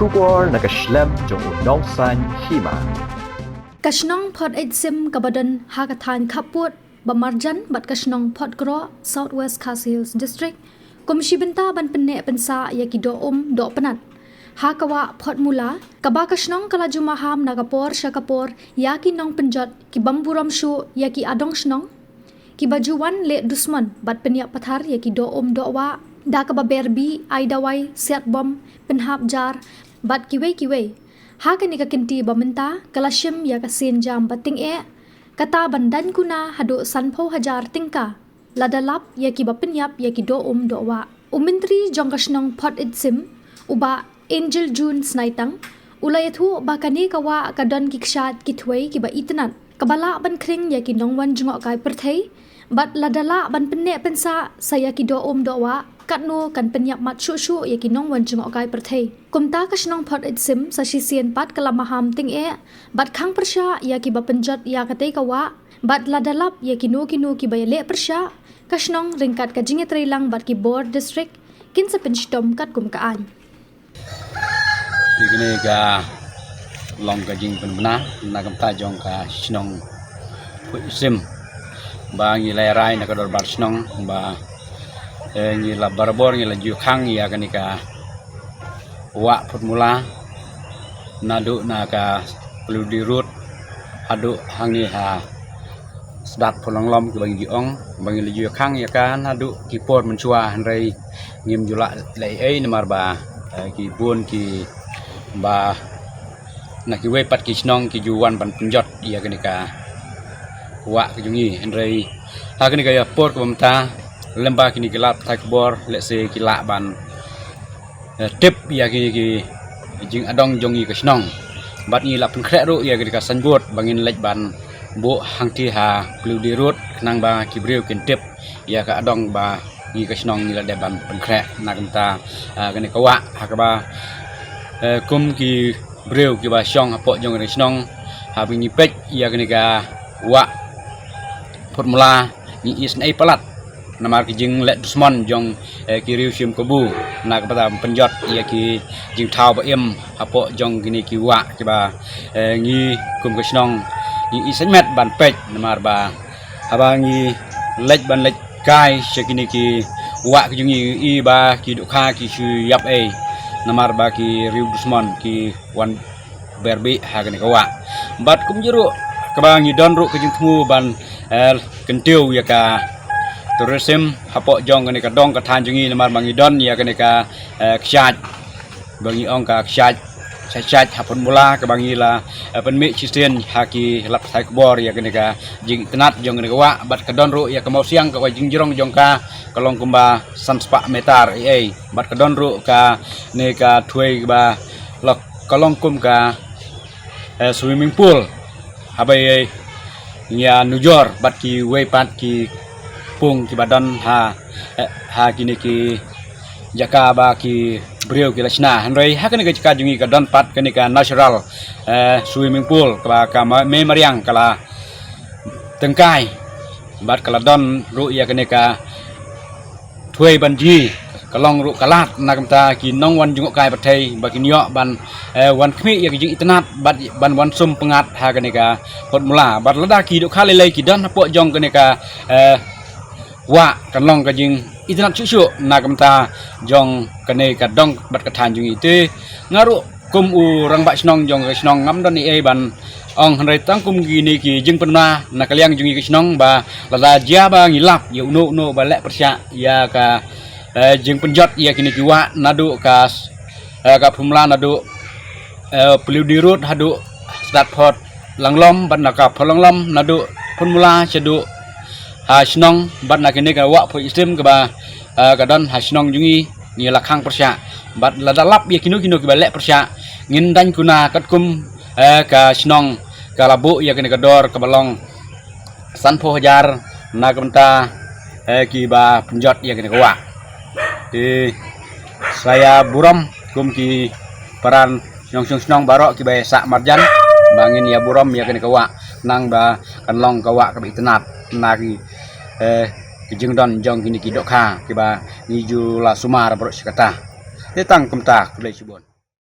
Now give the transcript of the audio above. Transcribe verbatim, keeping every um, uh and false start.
Khubor na ka shlem jong u nongsan hima. Ka shnong Phot Eit Sim kaba don ha ka thaiñ Khappud ba marjan bad ka shnong Phot Kroh, South West Khasi Hills District, kum shi bynta ban pynneh pynsah ïa ki doh um doh pnat ha ka wah Phot Mula, kaba ka shnong ka la ju maham na ka por sha ka por ïa ki nongpynjot ki bym burom shuh ïa ki adong shnong kiba ju wan leh dusmon bad pynïap pathar ïa ki doh um doh wah da kaba ber bih, ai dawai, siat bom, pynhap jar bad kiwei kiwei. Ha kane ka kynti ba mynta ka la shim ïa ka sienjam ba tyngeh, kata ban daiñ kuna haduh sanphew hajar tyngka lada lap ïa kiba pynïap ïa ki doh um doh wah. U Myntri jong ka shnong Phot Eit Sim, u Bah Angel June Snaitang, u la ïathuh ba kane ka wah ka don ki kshaid ki thwei kiba itynnad, kaba lah ban khring ïa ki nongwan jngohkai pyrthei, bad lada lah ban pynneh pynsah sa ïa ki doh um doh wah, katno kan pynïap mat shuh shuh ïa ki nongwan jngohkai pyrthei. Kumta ka shnong Phot Eit Sim sa shisien pat ka la maham tyngeh bad khang pyrshah ïa kiba pynjot ïa katei ka wah, bad lada lap ïa kino kino kiba ïaleh pyrshah, ka shnong ryngkat ka jingïatreilang bad ki bor district kin sa pynshitom katkum ka aiñ. Te kane ka long ka jingpynbna na ka bynta jong ka shnong Phot Eit Sim, ba ngi la rai na ka dorbar shnong ba, eh, ngi la barabor ngi la ju khang ïa kane ka wah Phot Mula, naduh na ka Paliudi Road haduh hangne ha Sdat Phot Langlom kiba ngi ju ong ba ngi la ju khang ïa ka naduh ki por mynshuwa, hynrei ngim ju lah leh ei ei namar ba, eh, ki bun kiba na kiwei pat ki shnong ki ju wan ban pynjot ïa kane ka wah ka jong ngi, hynrei ha kane ka por kaba mynta lem ba kine ki lad pathai khubor lehse ki lah ban, eh, tip ïa kine ki jingadong jong ngi ka shnong. Bad ngi la pynkhreh ruh ïa kane ka signboard ba ngin leit ban buh hangtei ha Paliudi Road khnang ba ki briew kin tip ïa ka adong ba ngi ka shnong ngi la dep ban pynkhreh na ka bynta, eh, kane ka wah ha kaba, eh, kum ki briew kiba shong hapoh jong ka shnong, haba ngi peit ïa kane ka wah Phot Mula ngi isynei palat namar ki jingleh dusmon jong, eh, ki riew shim kabu na ka bynta pynjot ïa ki jingthaw ba im hapoh jong kine ki wah kiba, eh, ngi kum ka shnong ngi isynei met ban peit namar ba haba ngi leit ban leit kai sha kine ki wah ki jong ngi, i ba ki dohkha ki shu ïap ei namar ba ki riew dusmon ki wan ber bih ha kane ka wah. Bad kumjuh ruh kaba ngi don ruh ka jingthmu ban, eh, kyntiew ïa ka tourism hapoh jong kane ka dong ka thaiñ jong ngi namar ba ngi don ïa kane ka, eh, kshaid ba ngi ong ka kshaid, kshaid, kshaid ha Phot Mula kaba ngi la, eh, pynmih shisien ha ki lad pathai khubor ïa kane ka jingitynnad jong kane ka wah, bad ka don ruh ïa ka mawsiang kaba jingjrong jong ka ka long kumba san spah meter ei ei, bad ka don ruh kane ka thwei kaba la ka long kum ka, eh, swimming pool haba ïa ngi ïa nujor bad kiwei pat ki pung kiba don ha, eh, ha kine ki jaka ba ki briew ki la shna. Hynrei ha kane ka jaka jong ngi ka don pat kane ka natural, eh, swimming pool kaba ka ma-, mei mariang ka la tyngkai bad ka la don ruh ïa kane ka thwei ban jngi, ka long ruh ka lad na ka bynta ki nongwan jngohkai pyrthei ba kin ïoh ban, eh, wan khmih ïa ki jingitynnad bad ban wan sum pyngngad ha kane ka Phot Mula. Bad lada ki dohkha lei lei ki don hapoh jong kane ka, eh, wah, kan long ka jingitynnad shuh shuh na ka bynta jong kane ka dong bad ka thaiñ jong ngi. Te nga ruh kum u rangbah shnong jong ka shnong ngam don ei ei ban ong, hynrei tang kum kine ki jingpynbna na ka liang jong ngi ka shnong ba lada jia ba ngi lap ïa uno uno ba leh pyrshah ïa ka, eh, jingpynjot ïa kine ki wah naduh ka, eh, ka Phot Mula naduh, eh, Paliudi Road haduh Sdat Phot Langlom, bad na ka Phot Langlom naduh Phot Mula shaduh ha shnong, bad na kane ka wah Phot Eit Sim kaba, eh, ka don ha shnong jong ngi, ngi la khang pyrshah. Bad lada lap ïa kino kino kiba leh pyrshah, ngin daiñ kuna katkum, eh, ka shnong ka la buh ïa kane ka dor kaba long sanphew hajar na ka bynta, eh, kiba pynjot ïa kane ka wah. Te sa ïa burom kum ki para nongshong shnong baroh kiba ïa sah marjan ba ngin ïa burom ïa kane ka wah, khnang ba kan long ka wah kaba itynnad na ki, eh, ki jingdon jong kine ki dohkha kiba ngi ju la sumar baroh shi katta. Te tang kumta, khublei shibun.